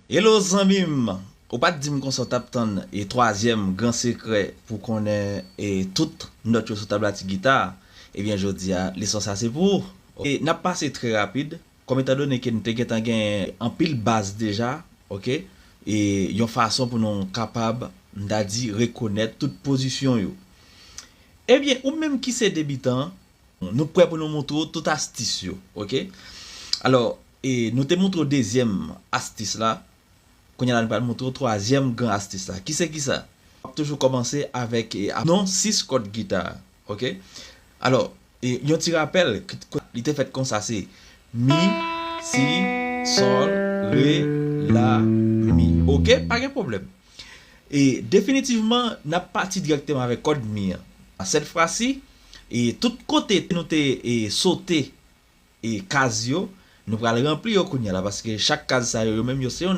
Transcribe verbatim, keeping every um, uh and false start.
Hello zanmi m! Ou pa t di m konsa w t ap tann e twazyèm gran sekrè pou konnen e tout nòt yo sou tab la ti gita a. Ebyen jodi a, leson sa se pou ou. E n ap pase trè rapid, kòm etandone ke n te gentan gen anpil baz deja, oke? E yon fason pou nou kapab, m ta di, rekonèt tout pozisyon yo. Ebyen, ou menm ki se debitan, nou prè pou nou montre w tout astis yo, oke? Alò, e nou te montre w dezyèm astis la, kounye a la nou pral montre w twazyèm gran astis la. Ki se ki sa? W ap toujou kòmanse avèk e, non sis kòd gita, oke? Alò, e, yon ti rapèl, k- k- li te fèt konsa se mi, si, sòl, re, la, mi. Oke? Pa gen pwoblèm. E definitivman, n ap pati dirèkteman avèk kòd mi an. Sèt fwa si, e tout kote nou te e, sote e kaz yo, nou pral ranpli yo kounye a la, paske chak kaz sa yo, yo menm yo se yon